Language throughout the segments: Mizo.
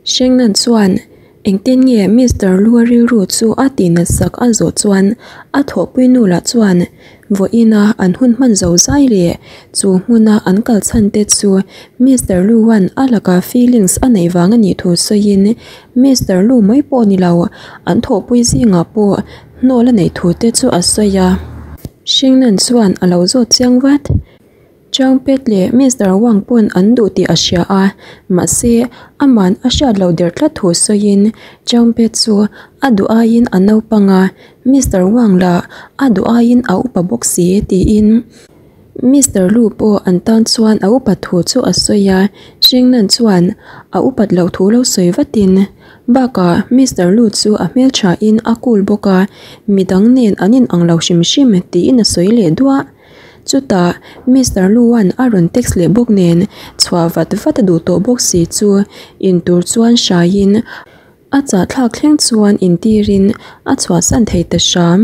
Shengnan chuan engtin nge Mister Lu-a rilru chu a tihnat sak a zawh chuan a thawhpui nu lah chuan vawiina an hun hman zo zai leh chu hmuna an kal chhan te chu Mister Lu-a'n a laka feelings a neih vang a nih thu sawiin Mister Lu mai pawh ni lo an thawhpui zingah pawh hnawl a neih thu te chu a sawi a. Shengnan chuan a lo zawt chiang vat. Chang Pet leh Mister Wang pawn an duh tih a hria a, mahse aman a hriat loh der tlat thu sawiin Chang Pet chu a duh aiin a naupang a, Mister Wang lah a duh aiin a upa bawk si tiin Mister Lu pawh an tan chuan a upat thu chu a sawi a, Shengnan chuan a upat loh thu lo sawi vatin bakah Mister Lu chu a hmelthain a cool bawk a, midang nen an inang lo hrim hrim tiin a sawi leh duah. Chutah Mister Lu-a'n a rawn text leh bawk nen chhuah vat vat a duh tawh bawk si chu in tur chuan hraiin a chahthlak thleng chuan intirin a chhuahsan thei ta hram.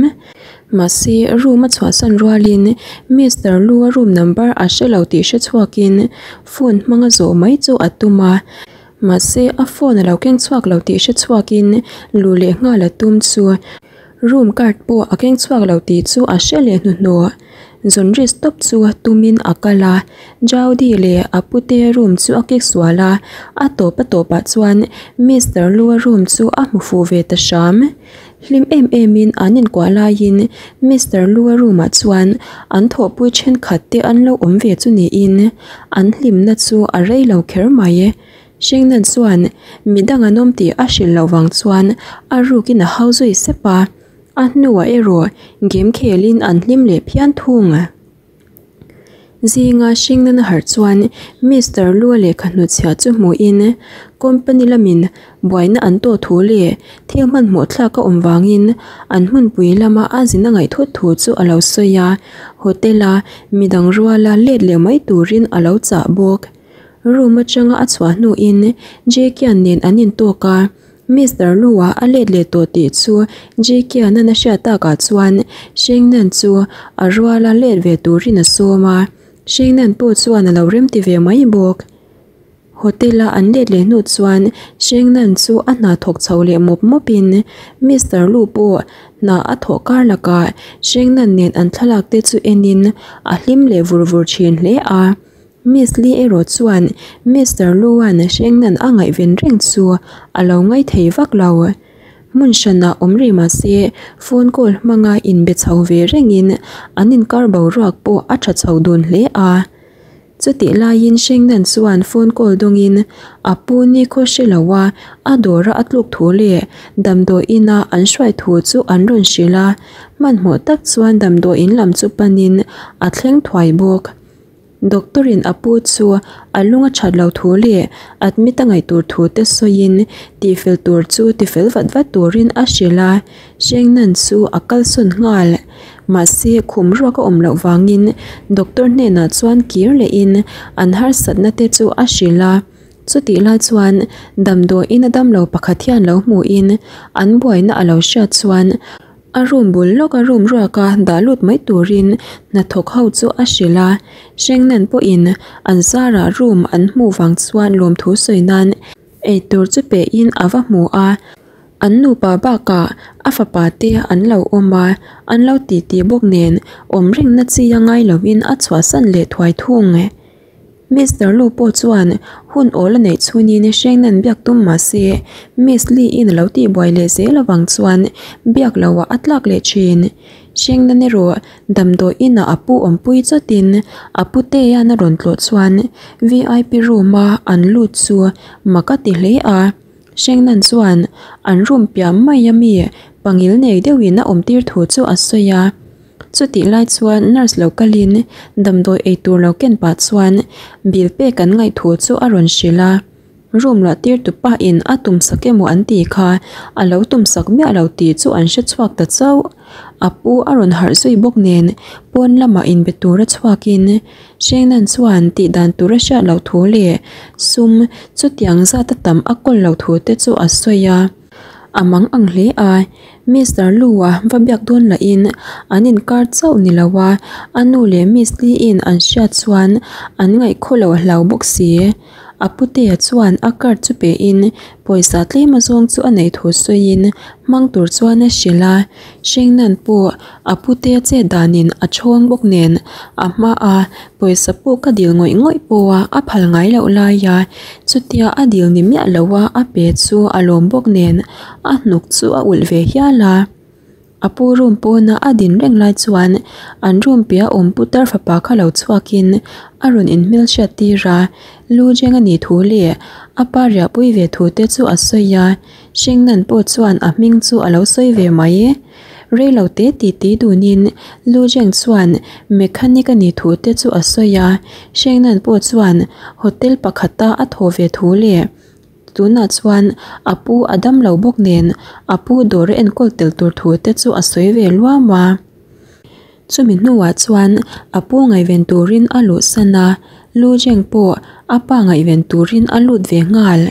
Mahse room a chhuahsan rualin Mister Lu-a room number a hre lo tih hre chhuakin phone hmanga zawh mai chu a tum a. Mahse a phone a lo keng chhuak lo tih hre chhuakin luh leh nghal a tum chu Room card pawh a keng chhuak lo tih chu a hre leh hnuhnawh. Zunri stop chu tumin a kal a, Jaudy leh a pute room chu a kik sual a, a tawp a tawpah chuan Mister Lu-a room chu a hmu fuh ve ta hram. Hlim em emin an inkuah laiin Mister Lu-a room ah chuan an thawhpui thenkhat te an lo awm ve chu niin an hlimna chu a rei lo kher mai. Shengnan chuan midang an awm tih a hrilh loh vang chuan a rukin a hau zui sep a, a hnuah erawh game khelin an hlim leh phian thung. Zinga Shengnan a harh chuan Mister Lua lehkha hnutchhiah chu hmuhin company lamin buaina an tawh thu leh thil hmanhmawh thlak a awm vangin an hmunpui lama a zin a ngaih thut thu chu a lo sawi a, hotel-a midang ruala let leh mai turin a lo chah bawk. Room atanga a chhuah hnuin Jake-ian nen an intawk a, Mister Lu-a a let leh tawh tih chu Jake-ian a hriat takah chuan Shengnan chu a ruala let ve turin a sawm a, Shengnan pawh chuan a lo remti ve mai bawk. Hotel-a an let leh hnu chuan Shengnan chu a hna thawk chho leh mawp mawpin Mister Lu pawh hna a thawh kar lakah Shengnan nen an thlalak te chu enin a hlim leh vur vur thin hle a. Miss Lee erawh chuan Mister Lu-a'n hrengnan a ngaihven reng chu a lo ngai thei vak lo. Hmun hranah awm rih mah se phone call hmanga inbe chho ve rengin an inkar boruak pawh a tha chho dun hle a. Chutih laiin hrengnan chuan phone call dawngin a pu ni khaw hre loa a dawra a tluk thu leh damdawiina an hruai thu chu an rawn hrilh a, hmanhmawh tak chuan damdawiin lam chu panin a thleng thuai bawk. Doctor in a pu chu a lung a that lo thu leh admit a ngaih tur thu te sawiin tihfel tur chu tifel vat vat turin a hrilh a, Shengnan chu a kalsawn nghal. Mahse khum ruak a awm loh vangin doctor hnenah chuan kir lehin an harsatna te chu a hrilh a, chutih lai chuan damdawiin a damlo pakhat hian lo hmuhin an buaina a lo hriat chuan A room bul lawka room ruaka dah lut mai turin hnathawk ho chu a hrilh a, Shengnan pawhin an zarah room an hmuh vang chuan lawmthu sawi nan eitur chu pehin a va hmu a, an nupa bakah a fapa te an lo awm a, an lo titi bawk nen awm rengna chi a ngai lovin a chhuahsan leh thuai thung. Mister Lu pawh chuan hun awl a neih chhunin Hrengnan biak tum mah se Miss Lee-in a lo tihbuai leh zel avang chuan biak loah a tlak leh thin. Hrengnan erawh damdawi inah a pu awmpui chawtin a putea'n a rawn tlawh chuan vip room-a an lut chu mak a ti hle a. Hrengnan chuan an room piah mai a mi pangil nei deuhin a awmtir thu chu a sawi a. Chutih lai chuan nurse lo kalin damdawi ei tur lo ken pah chuan bill pek an ngaih thu chu a rawn hrilh a, room luah tir tu pa in a tum sak emaw an tih kha a lo tum sak miah lo tih chu an hre chhuak ta chauh. A pu a rawn harh zui bawk nen pawn lamah inbe tura chhuakin Hrengnan chuan tih dan tur a hriat loh thu leh sum chutiang zat a tam a kawl loh thu te chu a sawi a. A mang ang hle a, Mister Lu-a va biak dawn lahin an inkar chauh ni lo a, a nu leh Miss Lee-in an hriat chuan an ngaihkhaw lo a hlau bawk si. A putea chuan a card chu pe in pawisa tlem azawng chu a neih thu sawiin hmang tur chuan a hrilh a. Hringnan pawh a putea chet danin a chhawng bawk nen a hma a pawisa puk a dil ngawih ngawih pawha a phal ngai loh laia chutia a dil ni miah loa a pe chu a lawm bawk nen a hnuk chu a ulh ve hial a. A pu room pawna a din reng lai chuan an room piah awm putar fapa kha lo chhuakin a rawn inhmelhriat tir a, lu jeng a nih thu leh a pa riahpui ve thu te chu a sawi a, Hringnan pawh chuan a hming chu a lo sawi ve mai. Reilo te titi dunin Lu Jeng chuan mechanic a nih thu te chu a sawi a, Hringnan pawh chuan hotel pakhata a thawh ve thu leh Tunah chuan a pu a dam lo bawk nen a pu dawr a enkawl tel tur thu te chu a sawi ve luam a. Chumi hnuah chuan a pu ngaihven turin a luhsan a, Lu Jeng pawh a pa ngaihven turin a lut ve nghal.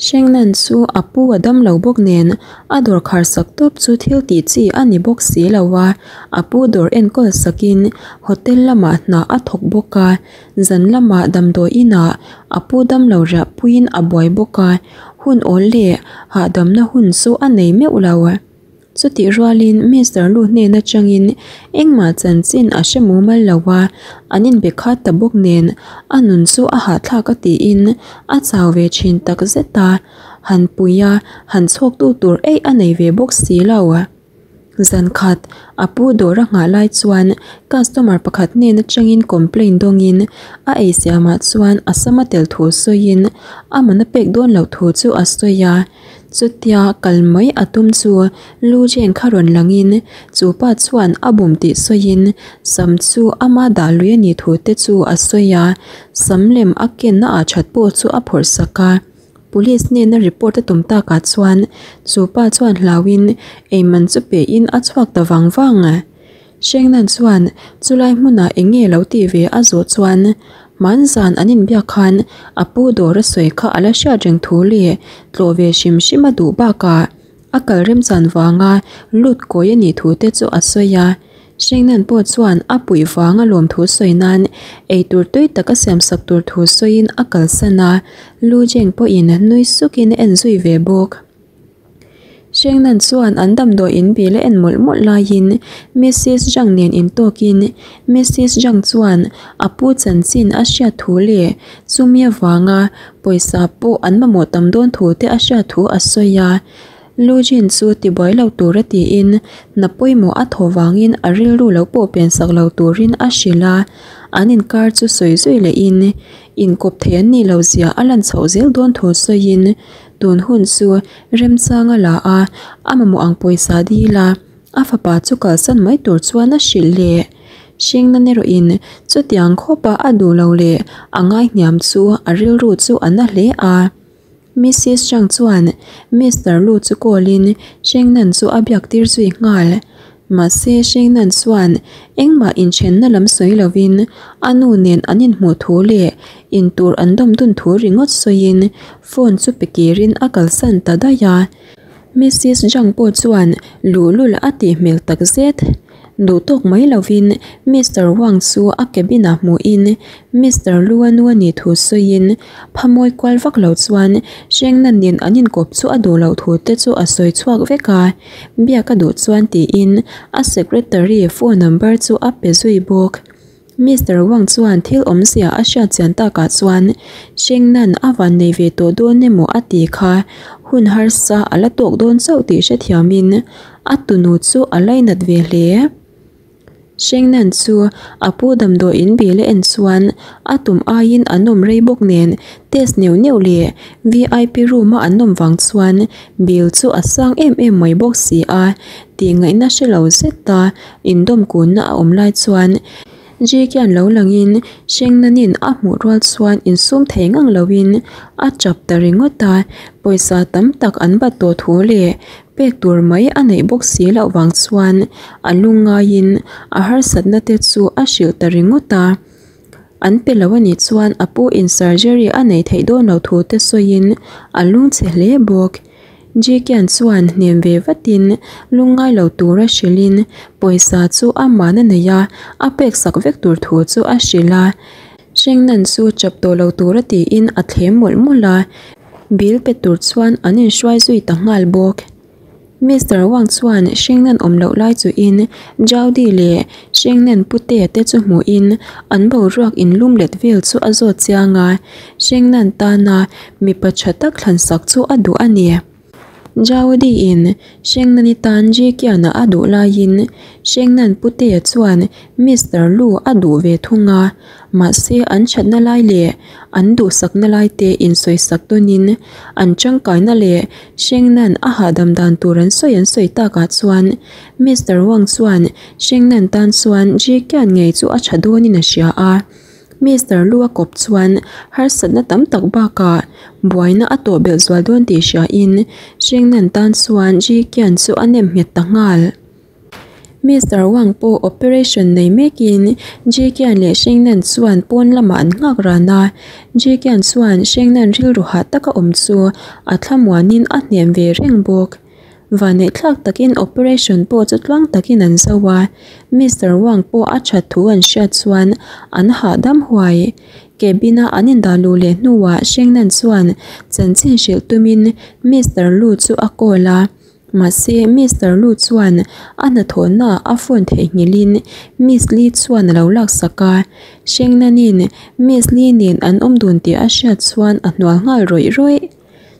Hrengnan chu a pu a dam lo bawk nen a dawr khar sak tawp chu thil tih chi a ni bawk si lo a, a pu dawr enkawl sakin hotel lamah hna a thawk bawk a. Zan lamah damdawi inah a pu damlo riah puiin a buai bawk a, hun awl leh hahdamna hun chu a nei meuh lo. Chutih rualin Mister Lu hnen atangin engmah chanchin a hre mumal lo a, an inbe khat ta bawk nen a nun chu a hahthlak a tiin a chau ve thin tak zet a, han pui a, han chhawktu tur eih a nei ve bawk si lo. Zan khat, a pu dawr a nghah lai chuan customer pakhat hnen atangin complaint dawngin a ei siamah chuan a sama tel thu sawiin a man a pek dawn loh thu chu a sawi a. Chutia kal mai a tum chu Lu Jeng kha rawn langin chu pa chuan a bum tih sawiin sam chu ama dah lui a nih thu te chu a sawi a, sam lem a kenna ah that pawh chu a phawrh sak a. Police hnena report a tum takah chuan chu pa chuan hlauhin eiman chu pehin a chhuak ta vang vang. Hrengnan chuan chulai hmunah eng nge lo tih ve a zawh chuan hmanzan an inbiak khan a pu dawr a sawi kha a la hriat reng thu leh tlawh ve hrim hrim a duh bakah A kal remchan vanga lut kawi a nih thu te chu a sawi a, Hrengnan pawh chuan a puih vanga lawmthu sawi nan eitur tui tak a siamsak tur thu sawiin a kalsan a, Lu Jeng pawhin nui sukin a en zui ve bawk. Hrengnan chuan an damdawi in bil a en mawlh mawlh laiin Missis Zhang nen intawkin Missis Zhang chuan a pu chanchin a hriat thu leh chumi avanga Pawisa pawh an mamawh tam dawn thu te a hriat thu a sawi a, Lu Jin chu tibuai lo tura tiin hna pawimawh a thaw vangin a rilru lo pawh pen sak lo turin a hrilh a, an inkar chu sawi zui lehin inkawp thei an nih loh zia a lan chhoh zel dawn thu sawiin tun hun chu remchang a la a, a mamawh ang pawisa dil a, a fapa chu kalsan mai tur chuan a hrilh leh. Hringna erawhin chutiang khawpa a duh lo leh a ngaihniam chu a rilru chu a na hle a. Missis Zhang chuan Mister Lu chu call-in Hringnan chu a biak tir zui nghal. Mahse Hringnan chuan engmah inthenna lam sawi lovin a nu nen an inhmuh thu leh intur an dawm dun thu ringawt sawiin phone chu pe kirin a kalsan ta daih a. Missis Zhang pawh chuan luhlul a tih hmel takzet. Duh tawk mai lovin Mister Wang chu a cabin ah hmuhin Mister Lu a nu a nih thu sawiin pha mawi kual vak lo chuan Hrengna nen an inkawp chu a duh loh thu te chu a sawi chhuak vek a, biak a duh chuan tiin a secretary phone number chu a pe zui bawk. Mister Wang chuan thil awmzia a hriat chian takah chuan Hrengnan a van nei ve tawh dawn emaw a ti kha hun harsa a la tawk dawn chauh tih hrethiamin a tunu chu a lainat ve hle. Hrengnan chu a pu damdawi in bil a en chuan a tum aiin an awm rei bawk nen test neuh neuh leh vip room a an awm vang chuan bill chu a sang em em mai bawk si a tih ngaihna hre lo zet a indawm kunna a awm lai chuan Jake-a'n lo langin Hrengnanin a hmuh rual chuan insum thei ngang loin a tap ta ringawt a, pawisa tam tak an bat tawh thu leh pek tur mai a neih bawk si loh vang chuan a lungngaiin a harsatna te chu a hrilh ta ringawt a. An pe lo a nih chuan a pu in surgery a neih theih dawn loh thu te sawiin a lungchhe hle bawk. Jikian chuan hnem ve vatin lungngai lo tura hrilhin pawisa chu a man a nei a, a pek sak vek tur thu chu a hrilh a. Shengnan chu chap tawh lo tura tiin a thlem mawlh mawlh a, bill pe tur chuan an inhruai zui ta nghal bawk. Mister Wang chuan Shengnan awm loh lai chuhin Jaudy leh Shengnan putea te chu hmuhin an boruak inlum let vel chu a zawt chiang a, Shengnan tana mipa tha tak thlansak chu a duh a ni. Jaudy-in Shengnani tan Jikiana a duh laiin Shengnan putea chuan Mister Lu a duh ve thung a, mahse an thatna lai leh an duhsakna lai te insawisak dawnin an tangkaina leh Shengnan a hahdam dan tur an sawi an sawi takah chuan Mister Wang chuan Shengnan tan chuan Jikian ngei chu a tha dawnin a hria a. Mister Lu a kawp chuan harsatna tam tak bakah buaina a tawh belh zual dawn tih hriain Shengnan tan chuan Ji Qian chu a nem nghet ta nghal. Mister Wang pawh operation nei mekin Ji Qian leh Shengnan chuan pawn lamah an nghak ran a, Ji Qian chuan Shengnan rilru hah taka awm chu a thlamuanin a hnem ve reng bawk. Vaneihthlak takin operation pawh chu tluang takin an zo a, Mister Wang pawh a that thu an hriat chuan an hahdam huai. Cabin a an indah luh leh hnuah Shengnan chuan chanchin hrilh tumin Mister Lu chu a call a, mahse Mister Lu chuan a hnathawhnaah a phone theihnghilhin Miss Li chuan a lo laksak a, Shengnanin Miss Li nen an awm dun tih a hriat chuan a hnual nghal rawih rawih.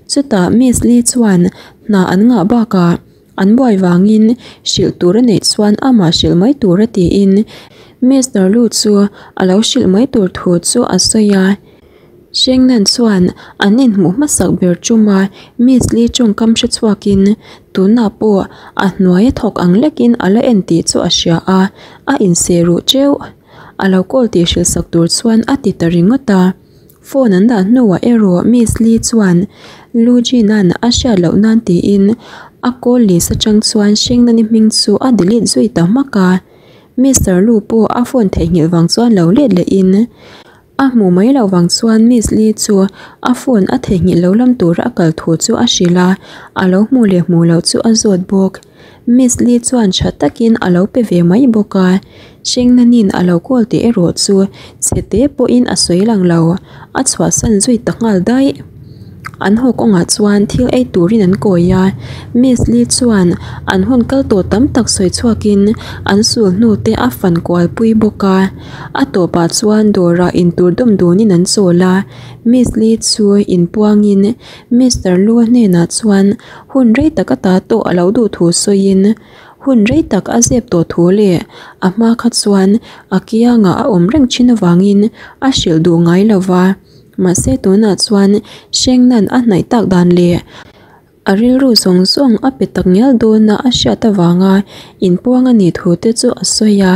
Chutah Miss Lee chuan hna an ngah bakah an buai vangin hrilh tur a neih chuan amah hrilh mai tur a tiin Mister Lu chu a lo hrilh mai tur thu chu a sawi a. Shengnan chuan an inhmuh hmasak ber ṭuma Miss Lee ṭawngkam hre chhuakin tunah pawh a hnuai a thawk ang lekin a la en tih chu a hria a, a inseh ruh ṭeuh. A lo call tih hrilhsak tur chuan a ti ta ringawt a. Phone an dah hnuah erawh Miss Lee chuan Lu Jin-a'n a hriat loh nan tiin a call list atang chuan Shengnani hming chu a delete zui ta hmak a. Mister Lu pawh a phone theihnghilh vang chuan lo let lehin a hmuh mai loh vang chuan Miss Lee chu a phone a theihnghilh lo lam tura a kal thu chu a hrilh a, a lo hmuh leh hmuh loh chu a zawt bawk. Miss Lee chuan tha takin a lo pe ve mai bawk a, Shengnanin a lo call tih erawh chu chhe te pawhin a sawi lang lo, a chhuahsan zui ta nghal daih. An haw kawngah chuan thil ei turin an kawi a, Miss Lee chuan an hun kal tawh tam tak sawi chhuakin an sul hnu te a fan kual pui bawk a, a tawpah chuan dawrah intur dawm dunin an chawl a, Miss Lee chu inpuangin Mister Lu-a hnenah chuan Hun rei tak ata tawh a lo duh thu sawiin, hun rei tak a zep tawh thu leh a hma kha chuan a kiangah a awm reng thin avangin a hrilh duh ngai lo va. Mahse tunah chuan Shengnan a hnaih tak dan leh a rilru zawng zawng a pe tak ngial dawna a hriat avanga inpuang a nih thu te chu a sawi a,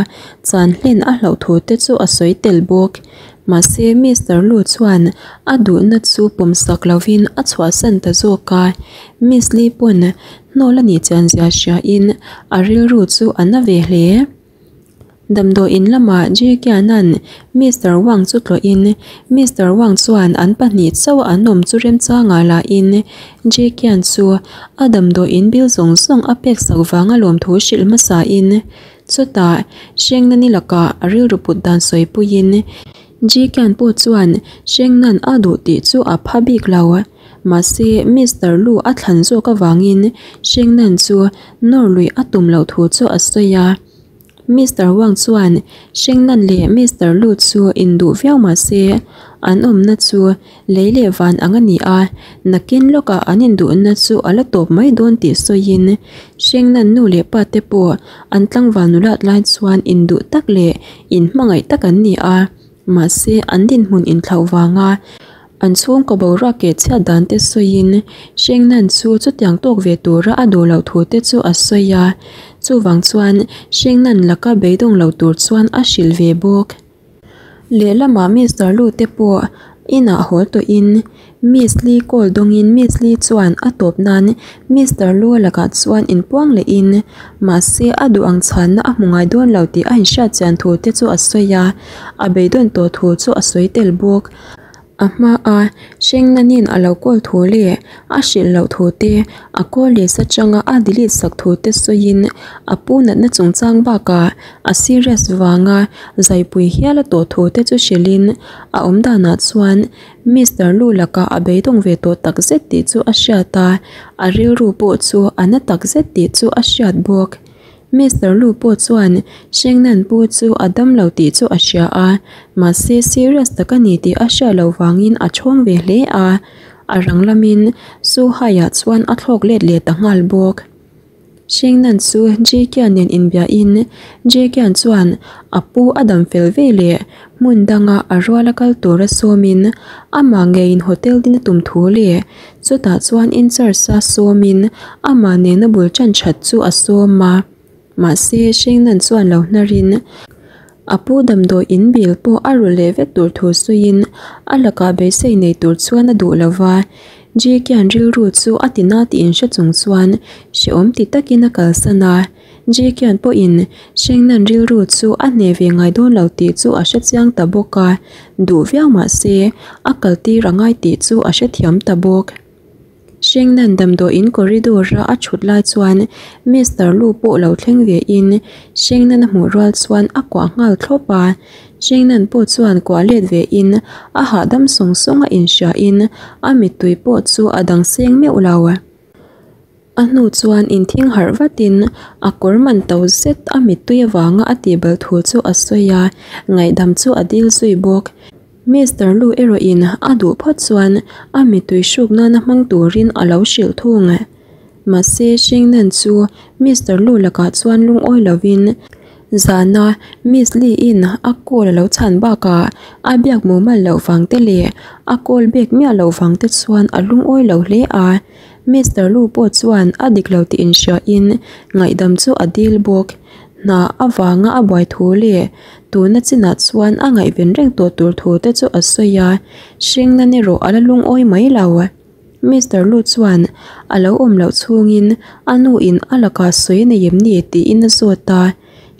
chan hlen a hlauh thu te chu a sawi tel bawk. Mahse Mister Lu chuan a duhna chu pawmsak lovin a chhuahsan ta zawk a, Miss Lee pawn hnawl a nih chian zia hriain a rilru chu a na ve hle. Damdawiin lamah Ji Kiana'n Mister Wang chu tlawhin Mister Wang chuan an pahnih chauh an awm chu remchangah lahin Ji Kian chu a damdawiin bill zawng zawng a peksak vanga lawmthu hrilh hmasain Chutah, Hrengnan-i lakah a rilru put dan sawipuiin Ji-Kian pawh chuan Hrengnan a duh tih chu a pha bik lo. Mahse, Mister Lu a thlan zawk avangin Hrengnan chu nawr luih a tum loh thu chu a sawi a. Mister Wang chuan Hrengnan leh Mister Lu chu induh viau mahse, an awmna chu Lei leh van ang a ni a, nakin lawkah an induhna chu a la tawp mai dawn tih sawiin Hrengnan nu leh pa te pawh an tlangval nulat lai chuan induh tak leh inhmangaih tak an ni a, mahse an dinhmun inthlauh vanga an chhungkaw boruak keh chhiat dan te sawiin Hrengnan chu chutiang tawk ve tura a duh loh thu te chu a sawi a, chuvang chuan Hrengnan laka beidawng lo tur chuan a hrilh ve bawk. Lehlamah Mister Lu te pawh inah haw tawhin Miss Lee call dawngin Miss Lee chuan a tawp nan Mister Lu lakah chuan inpuang lehin mahse a duh ang chhanna a hmu ngai dawn lo tih a inhriat chian thu te chu a sawi a, a beidawn tawh thu chu a sawi tel bawk. A hma a Hrengnanin a lo kawl thu leh a hrilh loh thu te, a call list atanga a delete sak thu te sawiin a pu natna chungchang bakah a serious vanga zaipui hial a tawh thu te chu hrilhin a awm danah chuan Mister Lu lakah a beidawng ve tawh takzet tih chu a hriat a, a rilru pawh chu a na takzet tih chu a hriat bawk. Mister Lu pawh chuan Shengnan pu chu a dam lo tih chu a hria a, mahse serious tak a ni tih a hriat loh vangin a chhawng ve hle a, a rang lamin Su Hai-ah chuan a thlawk let leh ta nghal bawk. Shengnan chu Jie Qian nen inbiahin Jie Qian chuan a pu a dam fel ve leh hmun danga a ruala kal tura sawmin amah ngeiin hotel din a tum thu leh Chutah chuan in-charge a sawmin amah nena bul tan that chu a sawm a, mahse Shengnan chuan lo hnarin a pu damdawi in bill pawh a rulh leh vek tur thu sawiin a lakah beisei nei tur chuan a duh lo va. Jikian rilru chu a ti na tih inhre chung chuan hrehawm ti takin a kalsan a. Jikian pawhin Shengnan rilru chu a hneh ve ngai dawn lo tih chu a hrechiang ta bawk a, duh viau mahse a kaltir a ngai tih chu a hrethiam ta bawk. Shengnan damdawiin corridor a a thut lai chuan Mister Lu pawh lo thleng ve in Shengnan a hmuh rual chuan a kuah nghal thlawp a, Shengnan pawh chuan kuah let ve in a hahdam sawng sawng a inhria in a mittui pawh chu a dang seng meuh lo. A hnu chuan inthing harh vatin a kawr man to zet a mittui avanga a tihbal thu chu a sawi a, ngaihdam chu a dil zui bawk. Mister Lu erawhin a duh phawt chuan a mittui hruk nana hmang turin a lo hrilh thung. Mahse Shengnan chu Mister Lu lakah chuan lungawi lovin zana Miss Li-in a call a lo chhan bakah a biak mumal loh vang te leh a call bek miah loh vang te chuan a lungawi lo hle a. Mister Lu pawh chuan a dik lo tih inhriain ngaihdam chu a dil bawk. Hna avanga a buai thu leh tuna chinah chuan a ngaihven reng tawh tur thu te chu a sawi a, hringna ni rawh a la lungawi mai lo. Mister Lu chuan a lo awm loh chhungin a nu in a lakah sawi a nei em ni tiin a zawt a,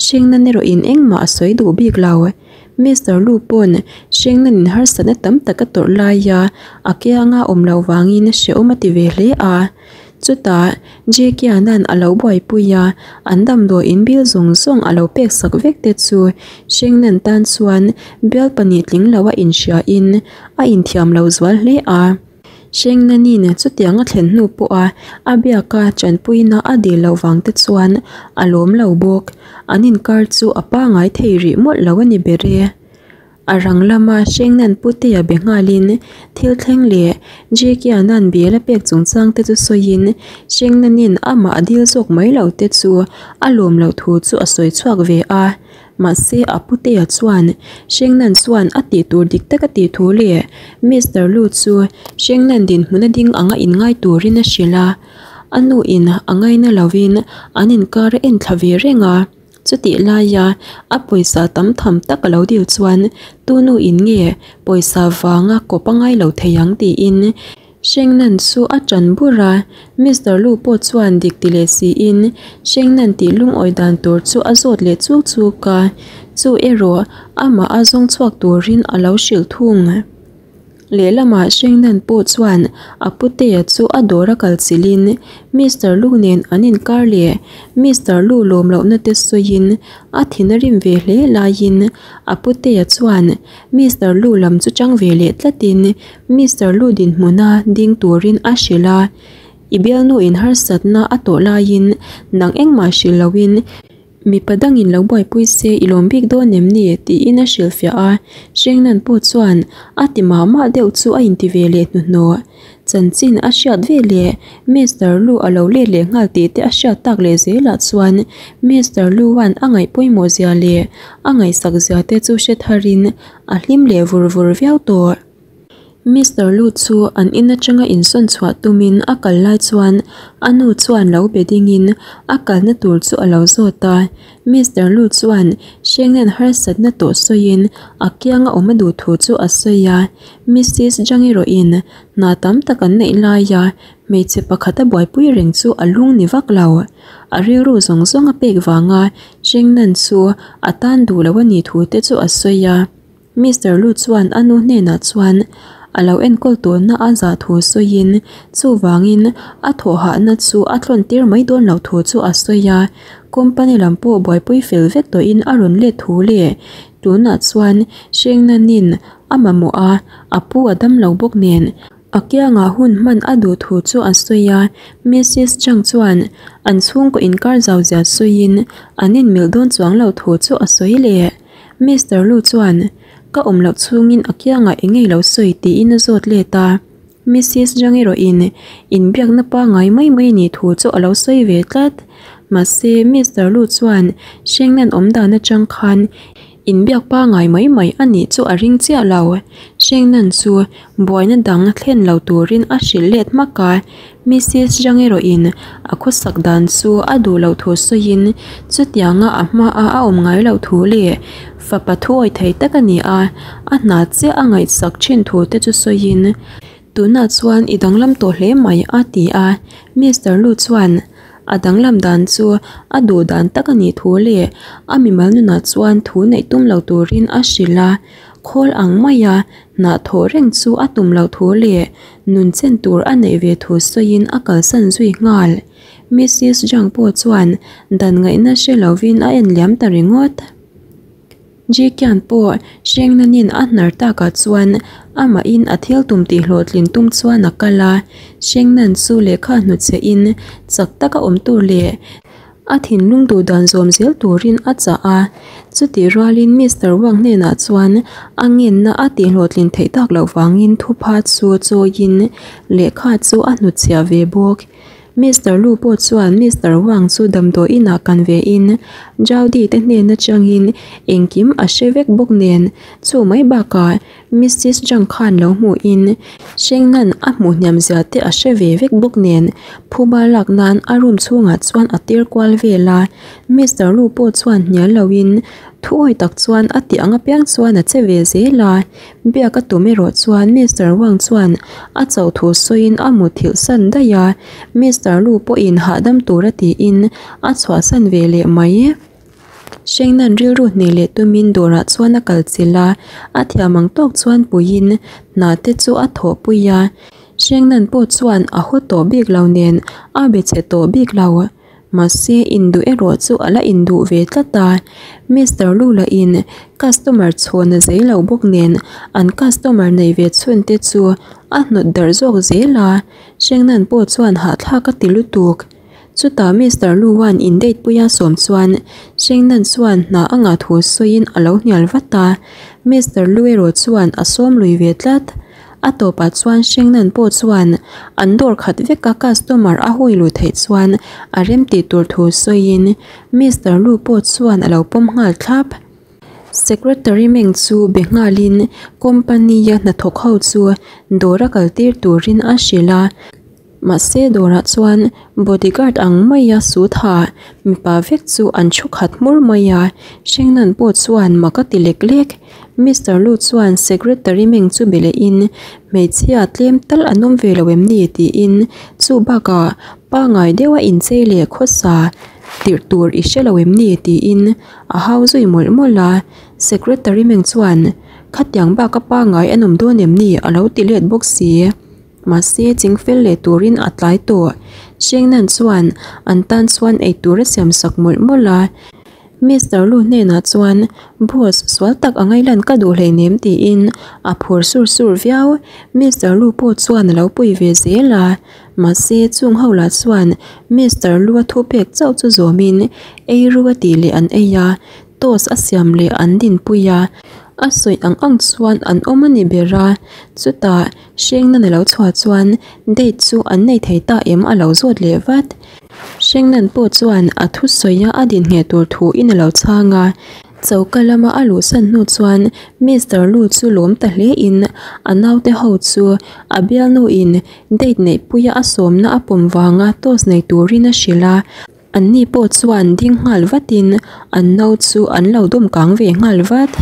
hringna ni rawhin engmah a sawi duh bik lo. Mister Lu pawn Shengnan in harsatna tam tak a tawrh laia a kianga awm loh vangin hrehawm a ti ve hle a. Chutah Jkiana'n a lo buaipui a, an damdawi in bil zawng zawng a lo pek sak vek te chu Shengnan tan chuan bial pahnih tling lo a inhriain a inthiam lo zual hle a. Shengnanin chutiang a thlen hnu pawha a biaka tanpuina a dil loh vang te chuan a lawm lo bawk. An inkar chu a pangai thei rih mawlh lo a ni ber e. A rang lama Shengnan Putea be nghalin thil thleng leh Jkiana'n bial a pek chungchang te chu sawiin Shengnanin amah a dil zawk mai lo te chu a lawm loh thu chu a sawi chhuak ve a. Mahse a putea chuan Shengnan chuan a tih tur dik tak a tih thu leh Mister Lu chu Shengnan dinhmun a ding anga inngai turin a hrilh a. A nu in a ngaina lovin an inkar a en thla ve reng a. Chutih laia a pawisa tam tham tak a lo dil chuan tu nu in nge pawisa vanga kawp a ngai lo thei ang tiin Shengnan chu a ṭan bur a, Mister Lu pawh chuan dik ti leh siin Shengnan tih lungawi dan tur chu a zawt leh chuk chuk a, chu erawh amah a zawng chhuak turin a lo hrilh thung. Lehlamah Shengnan pawh chuan a putea chu a dawr a kal chilhin Mister Lu nen an inkar leh Mister Lu lawm lohna te sawiin a thin a rim ve hle laiin a putea chuan Mister Lu lam chu chang ve leh tlatin Mister Lu dinhmuna ding turin a hrilh a, I bialnu in harsatna a tawh laiin nang engmah hrilh loin mipa dangin lo buaipui se i lawm bik dawn em ni? tiin a hrilhfiah a, Shengnan pawh chuan a ti mah mah deuh chu a inti ve leh hnuhnawh. Chanchin a hriat ve leh Mister Lu a lo let leh nghal tih te a hriat tak leh zelah chuan Mister Lu-a'n a ngaih pawimawh zia leh a ngaihsak zia te chu hre tharin a hlim leh vur vur viau tawh. Mister Lu chu an in atanga insawn chhuah tumin a kal lai chuan a nu chuan lo be dingin a kalna tur chu a lo zawt a. Mister Lu chuan Shengnan harsatna tawh sawiin a kianga awm a duh thu chu a sawi a. Missis Zhang erawhin hna tam tak an neih laia hmeichhe pakhat a buaipui reng chu a lung ni vak lo. A rilru zawng zawng a pek vanga Shengnan chu a tan duh lo a nih thu te chu a sawi a. Mister Lu chuan a nu hnenah chuan a lo enkawl tawhna a zah thu sawiin chuvangin a thawh hahna chu a tlawn tir mai dawn loh thu chu a sawi a. Company lam pawh buaipui fel vek tawhin a rawn let thu leh tunah chuan Hrengnanin a mamawh a, a pu a dam lo bawk nen a kiangah hun hman a duh thu chu a sawi a. Missis Chang chuan an chhungkaw inkar zau zia sawiin an inmilh dawn chuang lo thu chu a sawi leh. Mister Lu chuan ka awm loh chhungin a kiangah eng nge lo sawi tiin a zawt let a. Missis Zhang erawhin inbiakna pangngai mai mai a nih thu chu a lo sawi ve tlat. Mahse, Mister Lu chuan Shengnan awm dan atang khan inbiak pangngai mai mai a nih chu a ring chiah lo. Shengnan chu buaina dang thlen lo turin a hrilh let hmak a. Missis Zhang erawhin a khawsak dan chu a duh loh thu sawiin chutianga a hmaa a awm ngai loh thu leh fapa thuawi thei tak a ni a, a hna chiah a ngaihsak thin thu te chu sawiin tunah chuan i danglam tawh hle mai a ti a. Mister Lu chuan a danglam dan chu a duh dan tak a nih thu leh a mimal nunah chuan thu neih tum lo turin a hrilh a, khawl ang maia hnah thawh reng chu a tum loh thu leh nun chen tur a neih ve thu sawiin a kalsan zui nghal. Missis Zhang pawh chuan dan ngaihna hre lovin a en liam ta ringawt. Ji Qian pawh Shengnanin a hnar takah chuan amahin a thil tum tih hlawhtlin tum chuan a kal a. Shengnan chu lehkha hnuchhehin chak taka awm tur leh a thinlung duh dan zawm zel turin a chah a. Chutih rualin Mister Wang hnenah chuan a ngenna a tih hlawhtlin theih tak loh vangin thupha chu chawiin lehkha chu a hnutchhiah ve bawk. Mister Lu pawh chuan Mister Wang chu damdawi inah kan ve in Jaudy te hnen atangin engkim a hre vek bawk nen chu mai bakah Missis Zhang khan lo hmuh in Shengnan a hmuh hniam zia te a hre ve vek bawk nen phuba lak nan a room chhungah chuan a tir kual vel a. Mister Lu pawh chuan hnial lo in thuawi tak chuan a tih ang apiang chuan a che ve zel a. Biak a tum erawh chuan Mister Wang chuan a chauh thu sawiin a mutthilh san daih a, Mister Lu pawhin hahdam tura tiin a chhuahsan ve leh mai. Hrengnan rilru hneh leh tumin dawrah chuan a kal chilh a, a thiam ang tawk chuan puiin hna te chu a thawhpui a. Hrengnan pawh chuan a haw tawh bik lo nen a be chhe tawh bik lo. Mahse, induh erawh chu a la induh ve tlat a. Mister Lula in customer chhawn a zei lo bawk nen an customer nei ve chhun te chu a hnawt darh zawk zel a. Hrengnan pawh chuan hahthlak a ti lutuk. Chutah Mister Lu-a'n in date puia sawm chuan Hrengnan chuan hna a ngah thu sawiin a lo hnial vat a. Mister Lu erawh chuan a sawm lui ve tlat. A tawpah chuan Hrengnan pawh chuan an dawr khat veka customer a hui luh theih chuan a rem tih tur thu sawiin Mister Lu pawh chuan a lo pawm nghal thlap. Secretary Meng chu be nghalin company-a hnathawk ho chu dawr a kaltir turin a hrilh a. Mahse dawrah chuan bodyguard ang maia suit ha mipa vek chu an thu khat hmur mai a, Hrengnan pawh chuan mak a ti lek lek. Mister Lu chuan secretary meng chu be lehin hmeichhia tlem tal an awm ve lo em ni tiin chu bakah pangai deuha inchei leh khawsa tirh tur i hre lo em ni tiin a hau zui mawlh mawlh a. Secretary meng chuan khatiang baka pangai an awm dawn em ni a lo ti let bawk si. Mahse, chingfel leh turin a tlai tawh. Hrengnan chuan an tan chuan eitur a siam sak mawlh mawlh a. Mister Lu hnenah chuan, Boss, sual tak a ngailan ka duh hleinem tiin a phur sur sur viau. Mister Lu pawh chuan a lo pui ve zel a. Mahse, chung ho lah chuan Mister Lu a thupek chauh chu zawmin ei ru a tih leh an ei a. Toast a siam leh an dinpui a, a sawi ang ang chuan an awm a ni ber a, chutah Hrengnan a lo chhuah chuan date chu an nei thei ta em a lo zawt leh vat. Hrengnan pawh chuan a thusawi a a din ngheh tur thu in a lo chhang a, choka lama a luhsan hnu chuan Mister Lu chu lawm ta hle in a naute ho chu a bialnu in date neihpuia a sawmna a pawm vanga toast nei turin a hrilh a. Anni pawh chuan ding nghal vatin an no chu an lo dawm kang ve nghal vat.